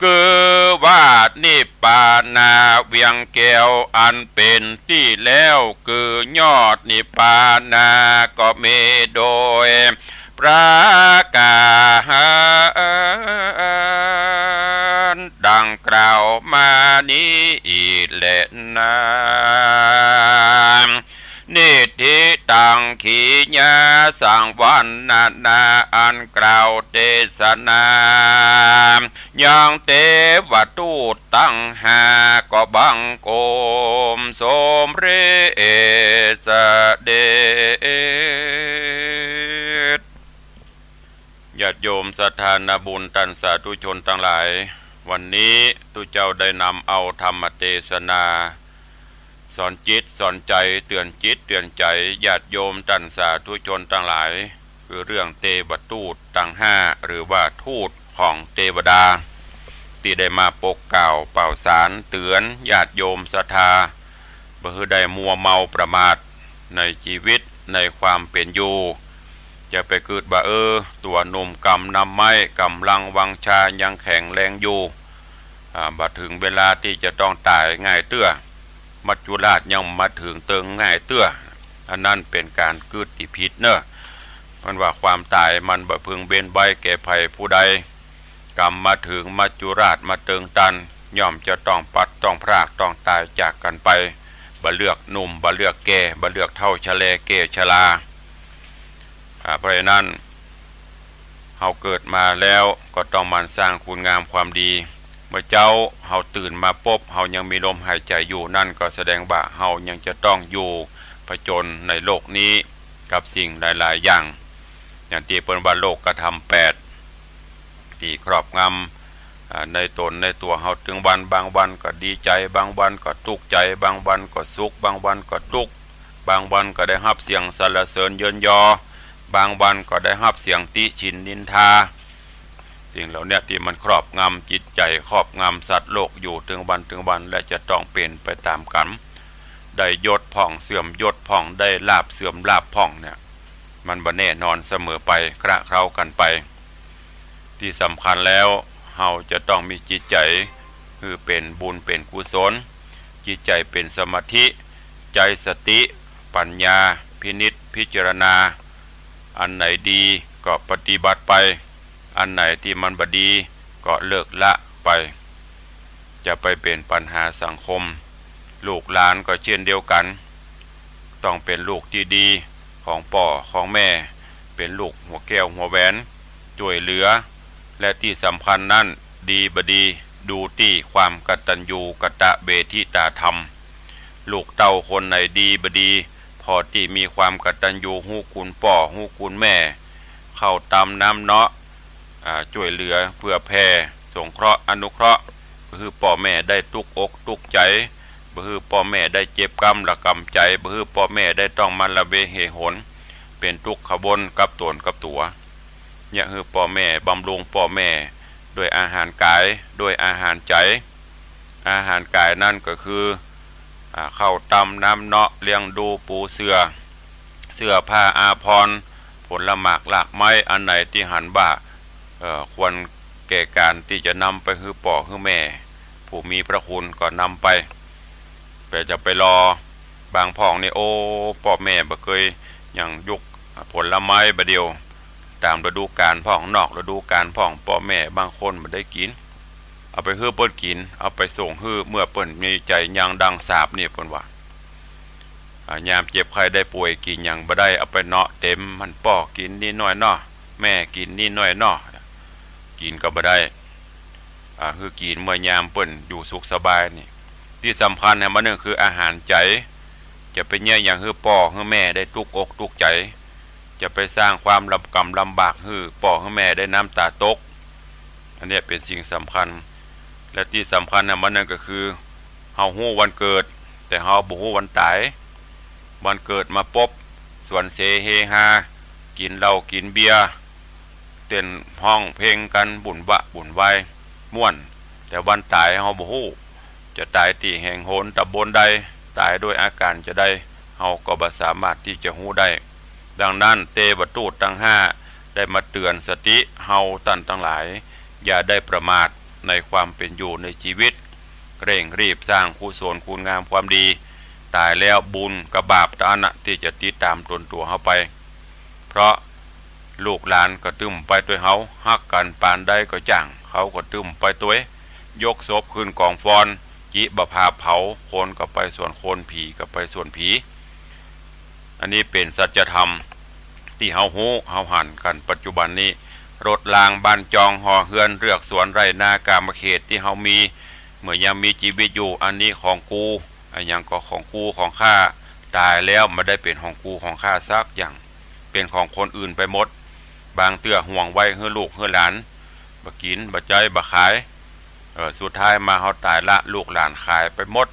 คือว่านิพพานาเวียงแก้วอันเป๋นตี้แล้ว คือยอดนิพพานาก็มีโดยประก๋านดังกล่าวมานี้แลนา นิฏฐิตัง ขีญาสังวรรณนา อันกล่าวเตสนา ยังเตวทูตตังห้า ก็บังคมสมเร็จเสด็จ ญาติโยมศรัทธานาบุญต้านสาธุชนตังหลาย วันนี้ตุ๊เจ้าได้นำเอาธรรมเตสนา สอนจิตสอนใจ๋ เตื๋อนจิตเตื๋อนใจ๋ญาติโยมต้านสาธุชนตังหลาย คือเรื่องเตวทูตตังห้า หรือว่าทูตของเตวดา ตี้ได้มาปกกล่าวเป่าสารเตื๋อนญาติโยมศรัทธา บ่หื้อได้มัวเมาประมาทในจีวิตในความเป๋นอยู่ จะไปกึ๊ดว่า เออ ตั๋วหนุ่มก๋ำน้ำไม้ ก๋ำลังวังชายังแข็งแรงอยู่ อ่า บ่เถิงเวลาตี้จะต้องต๋ายง่ายเตื้อ มัจจุราชยังบ่มาเถิงเติงง่ายเตื้อ อันนั้นเป๋นก๋านกึ๊ดตี้ผิดเน่อ มันว่าความต๋ายมันบ่พึงเว้นไว้แก่ใผผู้ใด ก๋ำมาเถิงมัจจุราชมาเติงตัน ย่อมจะต้องปลัดต้องพรากต้องต๋ายจากกั๋นไป บ่เลือกหนุ่ม บ่เลือกแก่ บ่เลือกเฒ่าชะแลแก่ชรา อ่า เพราะฉะนั้น เฮาเกิดมาแล้วก็ต้องหมั่นสร้างคุณงามความดี เมื่อเจ๊าเฮาตื่นมาปุ๊บ เฮายังมีลมหายใจ๋อยู่ นั่นก็แสดงว่าเฮายังจะต้องอยู่ผจญในโลกนี้กับสิ่งหลายๆ อย่าง อย่างตี้เปิ้นว่าโลกธรรมแปด ตี้ครอบงำ อ่า ในต๋นในตั๋วเฮาตึงวัน บางวันก็ดีใจ๋ บางวันก็ตุ๊กข์ใจ๋ บางวันก็สุข บางวันก็ตุ๊กข์ บางวันก็ได้ฮับเสียงสรรเสริญเยินยอ บางวันก็ได้ฮับเสียงติฉิ่นนินทา สิ่งเหล่าเนี้ยตี้มันครอบงำจิตใจ๋ ครอบงำสัตว์โลกอยู่ตึงวันตึงวัน และจะต้องเป๋นไปต๋ามกั๋น ได้ยศพ่องเสื่อมยศพ่อง ได้ลาภเสื่อมลาภพ่องเนี่ย มันบ่แน่นอนเสมอไป คละเคล้ากั๋นไป ตี้สำคัญแล้ว เฮาจะต้องมีจิตใจ๋หื้อเป๋นบุญเป๋นกุศล จิตใจ๋เป๋นสมาธิ ใจ๊สติปัญญาพินิจพิจารณา อันไหนดีก็ปฏิบัติไป อันไหนตี้มันบ่ดีก็เลิกละไป จะไปเป๋นปัญหาสังคม ลูกหลานก็เจ้นเดียวกั๋น ต้องเป๋นลูกตี้ดีของป้อของแม่ เป๋นลูกหัวแก้วหัวแหวน จ้วยเหลือ และตี้สำคัญนั้น ดีบ่ดี ดูตี้ความกตัญญูกตเวทิตาธรรม ลูกเต้าคนไหนดีบ่ดี ผ่อตี้มีความกตัญญู ฮู้คุณป้อฮู้คุณแม่ ข้าวตำน้ำเนาะ อ่า จ้วยเหลือเผื่อแผ่ สงเคราะห์อนุเคราะห์ บ่หื้อป้อแม่ได้ตุ๊กอกตุ๊กใจ๋ บ่หื้อป้อแม่ได้เจ็บกำระกำใจ๋ บ่หื้อป้อแม่ได้ต้องมาละเวงเหหน เป๋นตุ๊กข์ขวนกับต๋นกับตั๋ว เนี่ย หื้อป้อแม่ บำรุงป้อแม่ ด้วยอาหารก๋าย ด้วยอาหารใจ๋ อาหารก๋ายนั้นก็คือ อ่า ข้าวตำน้ำเนาะ เลี้ยงดูปูเสื่อ เสื้อผ้าอาภรณ์ ผลหมากหลากไม้ อันไหนตี้หันว่า เอ่อ ควรแก่ก๋านตี้จะนำไปหื้อป้อหื้อแม่ ผู้มีพระคุณก็นำไป แต่จะไปรอ บางพ่องนี่ โอ้ ป้อแม่บ่เกยหยังยุกผลไม้บ่าเดี่ยว ต๋ามฤดูก๋าลพ่อง นอกฤดูก๋าลพ่อง ป้อแม่บางคนบ่ได้กิ๋น เอาไปหื้อเปิ้นกิ๋น เอาไปส่งหื้อ เมื่อเปิ้นมีใจ๋ยังดังสาบนี่ เปิ้นว่า อ่า ยามเจ็บไข้ได้ป่วย กิ๋นหยังบ่ได้ เอาไปเนาะเต๋มหั้น ป้อกิ๋นนิดหน้อยเนาะ แม่กิ๋นนิดหน้อยเนาะ กิ๋นก็บ่ได้ อ่า หื้อกิ๋นเมื่อยามเปิ้นอยู่สุขสบายนี่ ตี้สำคัญแหมอันนึ่งคืออาหารใจ๋ จะไปเยียะหยังหื้อป้อหื้อแม่ได้ตุ๊กอกตุ๊กใจ๋ จะไปสร้างความลำ กำลำบากหื้อป้อหื้อแม่ได้น้ำต๋าตก อันเนี้ยเป๋นสิ่งสำคัญ และตี้สำคัญแหมอันนึ่งก็คือ เฮาฮู้วันเกิด แต่เฮาบ่ฮู้วันต๋าย วันเกิดมาปุ๊บ สวนเสเฮฮา กิ๋นเหล้ากิ๋นเบียร์ เต้นฮ้องเพลงกั๋น บุ่นวะบุ่นวาย ม่วน แต่วันต๋ายเฮาบ่ฮู้ จะต๋ายตี้แห่งหนต๋ำบลใด ต๋ายด้วยอาก๋ารจะใด เฮาก็บ่สามารถตี้จะฮู้ได้ ดังนั้นเตวทูตตังห้าได้มาเตื๋อนสติเฮาต้านตังหลาย อย่าได้ประมาทในความเป๋นอยู่ในจีวิต เร่งรีบสร้างกุศลคุณงามความดี ต๋ายแล้วบุญกับบาปตะอั้นนะตี้จะติดต๋ามตนตั๋วเฮาไป เพราะลูกหลานก็ตึงไปตวยเฮา ฮักกั๋นปานใดก็จ้าง เขาก็ตึงไปตวย ยกศพขึ้นก๋องฟอน จิบ่ผาเผา คนก็ไปส่วนคน ผีก็ไปส่วนผี อันนี้เป๋นสัจธรรมตี้เฮาฮู้เฮาหันกั๋นปัจจุบันนี้ รถรางบ้านจองหอเฮือน เฮือกสวนไร่นา กามเขตตี้เฮามี เมื่อยามมีจีวิตอยู่ อันนี้ของกู อะหยังก็ของกูของข้า ต๋ายแล้วบ่ได้เป๋นของกูของข้าสักอย่าง เป๋นของคนอื่นไปหมด บางเตื้อห่วงไว้หื้อลูกหื้อหลาน บ่กิ๋น บ่ใจ๊ บ่ขาย เอ่อ สุดท้ายมาเฮาต๋ายละ ลูกหลานขายไปหมด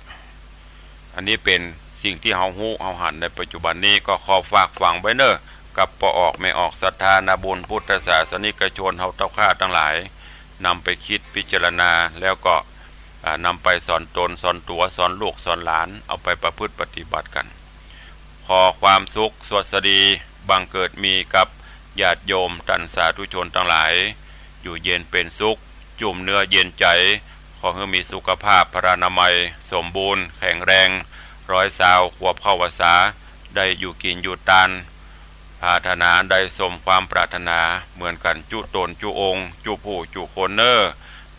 อันนี้เป๋นสิ่งตี้เฮาฮู้เฮาหันในปัจจุบันนี้ ก็ขอฝากฝังไว้เน่อ กับป้อออกแม่ออกศรัทธานาบุญพุทธศาสนิกชนเฮาเต้าข้าตังหลาย นำไปกึ๊ดพิจารณา แล้วก็ อ่า นำไปสอนตนสอนตั๋ว สอนลูกสอนหลาน เอาไปประพฤติปฏิบัติกั๋น ขอความสุขสวัสดีบังเกิดมีกับญาติโยมต้านสาธุชนตังหลาย อยู่เย็นเป๋นสุข จุ่มเนื้อเย็นใจ๋ ขอหื้อมีสุขภาพพลานามัยสมบูรณ์แข็งแรง ร้อยซาวขวบเข้าพรรษา ได้อยู่กิ๋นอยู่ตาน ปรารถนาอันใดสมความปรารถนาเหมือนกั๋นจุ๊ตนจุ๊องค์ จุ๊ผู้จุ๊คนเน่อ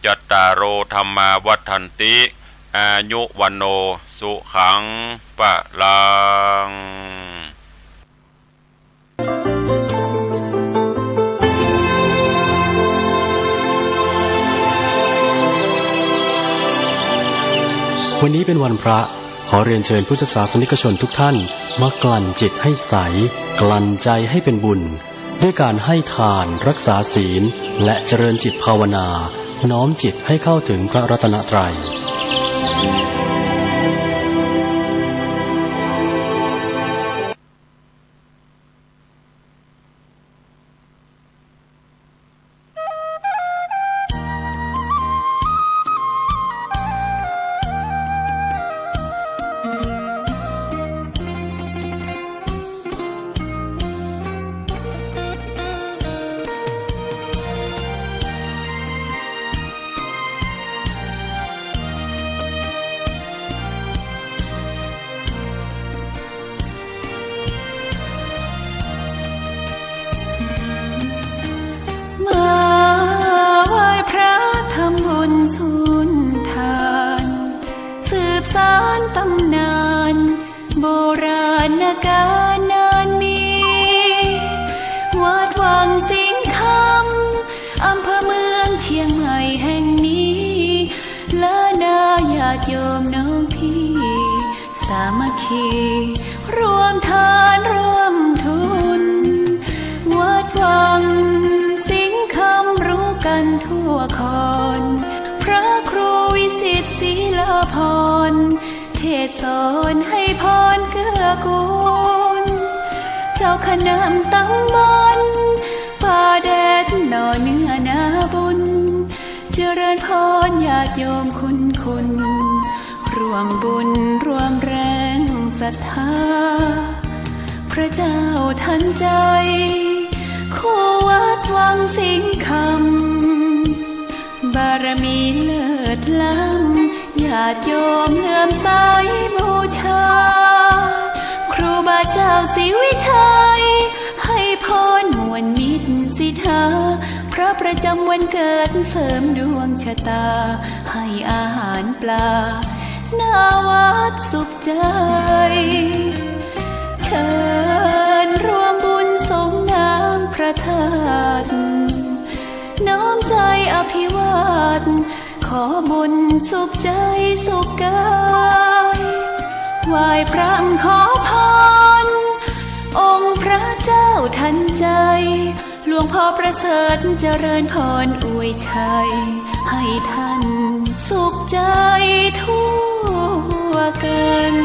จัตตาโร ธัมมา วัฑฒันติ อายุ วัณโณ สุขัง พลัง วันนี้เป็นวันพระ ขอเรียนเชิญพุทธศาสนิกชนทุกท่าน มากลั่นจิตให้ใส กลั่นใจให้เป็นบุญ ด้วยการให้ทาน รักษาศีล และเจริญจิตภาวนา น้อมจิตให้เข้าถึงพระรัตนตรัย วัน นานนานมี วัดวังสิงห์คำ อำเภอเมืองเชียงใหม่แห่งนี้ และนาญาติโยมน้องพี่ สามัคคี ร่วมทานร่วมทุน วัดวังสิงห์คำรู้กันทั่วคอน พระครูวิสิตศรีลาภรณ์ เทศน์สอนให้พรเกื้อกูล เจ้าคณะตำบลป่าแดดหน่อเนื้อนาบุญ เจริญพรญาติโยมคุณคุณ ร่วมบุญร่วมแรงศรัทธา พระเจ้าทันใจ คู่วัดวังสิงห์คำ บารมีเลิศล้ำ ญาติโยมเลื่อมใสบูชา ครูบาเจ้าศรีวิชัย ให้พรม่วนมิตรสิทธา พระประจำวันเกิดเสริมดวงชะตา ให้อาหารปลา หน้าวัดสุขใจ เชิญร่วมบุญสรงน้ำพระธาตุ น้อมใจอภิวาท ขอบุญสุขใจสุขกาย ไหว้พระขอพร องค์พระเจ้าทันใจ หลวงพ่อประเสริฐเจริญพรอวยชัย ให้ท่านสุขใจทั่วกัน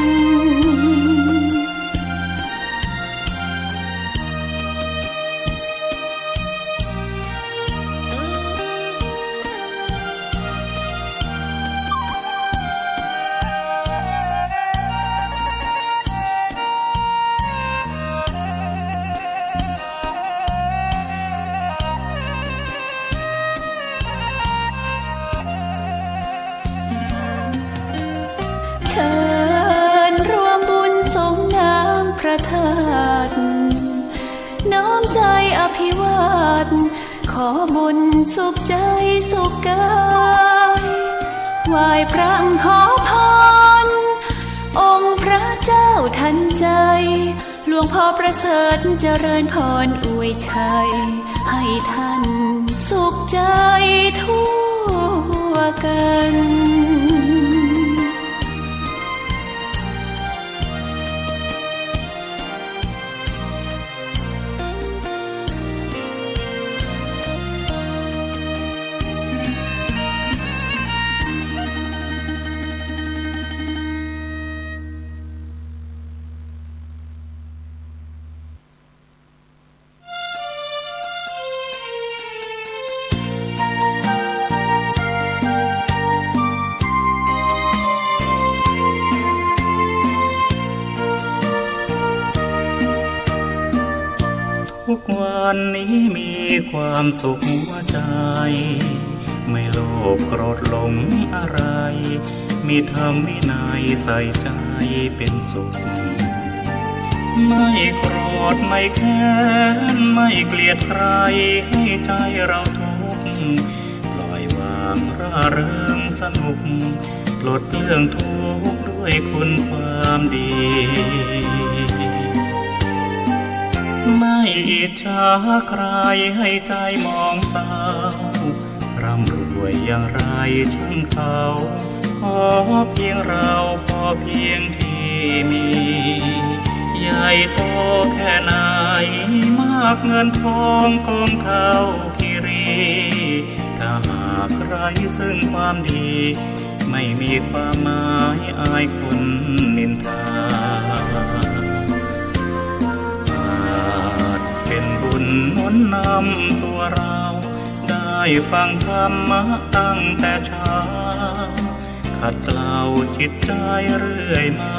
เชิญร่วมบุญสรงน้ำพระธาตุ น้อมใจอภิวาท ขอบุญสุขใจสุขกาย ไหว้พระขอพร องค์พระเจ้าทันใจ หลวงพ่อประเสริฐเจริญพรอวยชัย ให้ท่านสุขใจทั่วกัน ทุกวันนี้มีความสุขหัวใจ ไม่โลภโกรธหลงอะไร มีธรรมวินัยใส่ใจเป็นสุข ไม่โกรธไม่แค้น ไม่เกลียดใคร ให้ใจเราทุกข์ ปล่อยวางร่าเริงสนุก ปลดเปลื้องทุกข์ด้วยคุณความดี ไม่อิจฉาใครให้ใจหมองเศร้า ร่ำรวยอย่างไรช่างเขา ขอเพียงเราพอเพียงที่มี ใหญ่โตแค่ไหน มากเงินทองกองเท่าคีรี ถ้าหากไร้ซึ่งความดี ไม่มีความหมายอายคนนินทา อาจเป็นบุญหนุนนำตัวเรา ได้ฟังธรรมะตั้งแต่เช้า ขัดเกลาจิตใจเรื่อยมา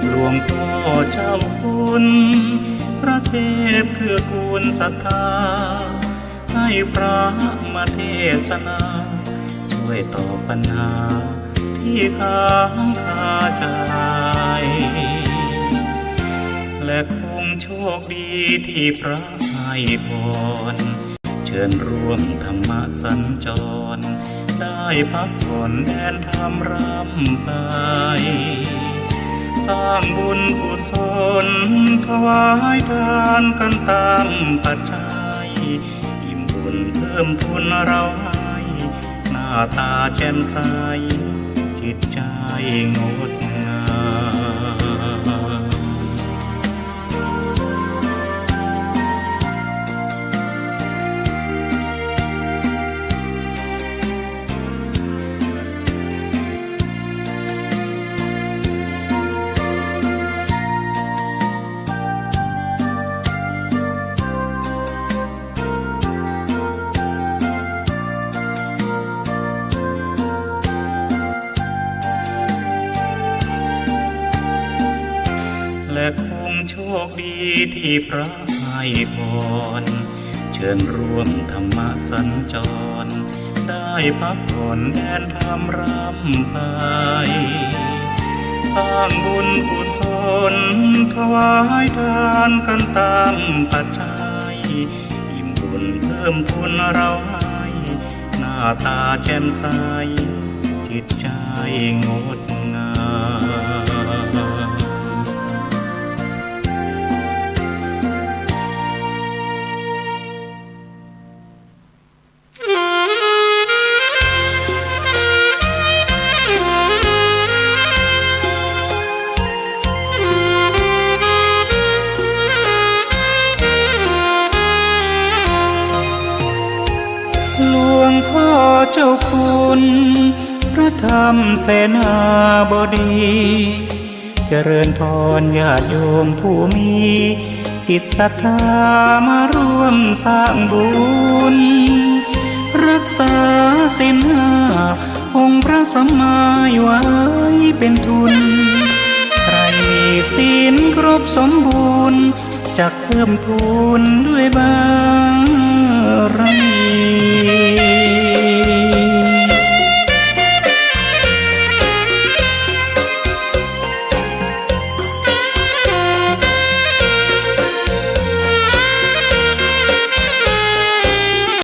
หลวงพ่อเจ้าคุณ พระเทพเกื้อกูลศรัทธา ให้พระมาเทศนา ช่วยตอบปัญหาที่ค้างคาใจ และคงโชคดีที่พระให้พร เชิญร่วมธรรมสัญจร ได้พักผ่อนแดนธรรมร่ำไป สร้างบุ ถวายทานกันตามปัจจัย อิ่มบุญเพิ่มพูนเราให้ หน้าต๋าแจ่มใส จิตใจ๋งดงาม และคงโชคดีตี้พระให้พร เชิญร่วมธรรมสัญจร ได้พักผ่อนแดนธรรมร่ำไป สร้างบุญกุศล ถวายทานกันตามปัจจัย อิ่มบุญเพิ่มพูนเราให้ หน้าต๋าแจ่มใส จิตใจ๋งดงาม หลวงพ่อเจ้าคุณ พระธรรมเสนาบดี เจริญพรญาติโยมผู้มี จิตศรัทธามาร่วมสร้างบุญ รักษาศีลห้า องค์พระสัมมาไว้เป็นทุน ใครมีศีลครบสมบูรณ์ จักเพิ่มพูนด้วยบารมี